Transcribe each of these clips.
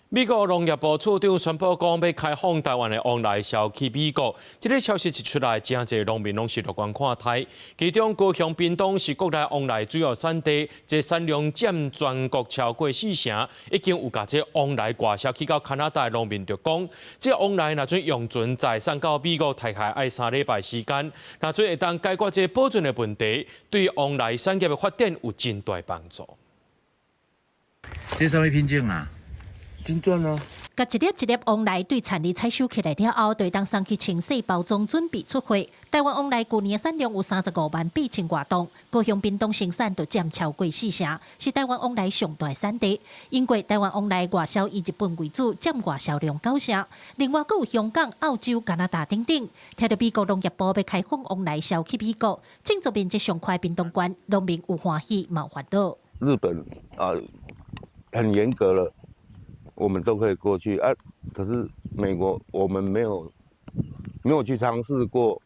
美國農業部次長宣布講，欲開放台灣的黃梨銷去美國。這个消息一出來，誠濟農民攏是樂觀看待。其中高雄屏東是國內黃梨主要產地，這產量佔全國超過四成，已經有共這黃梨外銷去到加拿大的農民就講，這黃梨若準用船載送到美國，大概愛3禮拜時間，若準會當解決這保存的問題，對黃梨產業的發展有真大幫助。這啥物品種啊？金鑽啊！共一粒一粒黃梨對田裡採收起來了後，就會當送去清洗包裝，準備出貨。台灣黃梨舊年產量有35萬8千外噸，高雄屏東生產就佔超過四成，是台灣黃梨上大產地。因為台灣黃梨外銷以日本為主，佔外銷量九成。另外，閣有香港、澳洲、加拿大等等。聽著美國農業部欲開放黃梨銷去美國，種植面積上寬屏東縣，農民有歡喜嘛有煩惱。日本啊，很嚴格了。我們都可以過去啊，可是美國我們沒有去嘗試過，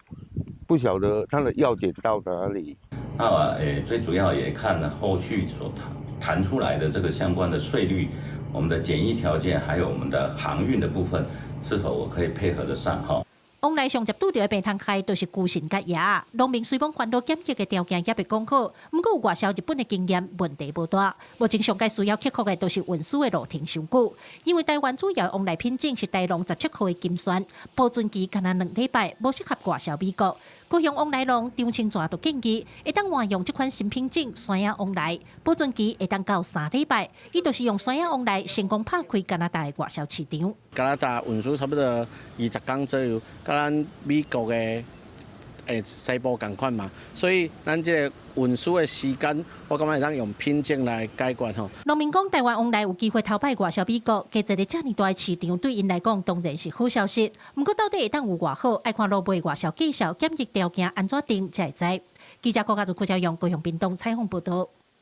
不曉得它的藥檢到哪裡。那最主要也看後續所談出來的這個相關的稅率、我們的檢疫條件，還有我們的航運的部分，是否我可以配合得上哈？黃梨上捷拄著的病蟲害，就是龜蕈佮蛾仔。農民雖罔煩惱檢疫的條件猶未講好，毋過有外銷日本的經驗，問題無大。目前上蓋需要克服的，就是運輸的路程傷久。因為台灣主要黃梨品種是台農17號的金萱，保存期干焦2禮拜，無適合外銷美國。高雄黃梨農張清泉就建議，會當換用這款新品種山野黃梨，保存期會當到3禮拜。伊就是用山野黃梨成功拍開加拿大的外銷市場。加拿大運輸差不多20工左右，佮咱美國的西部仝款嘛，所以咱這个運輸的時間，我感覺會當用品種來解決吼。農民講，台灣黃梨有機會頭擺外銷美國，加一个遮爾大的市場，對𪜶來講當然是好消息。毋過到底會當有偌好，愛看落尾外銷計數、檢疫條件按怎定才會知。記者郭家如、郭昭陽高雄屏東採訪報導。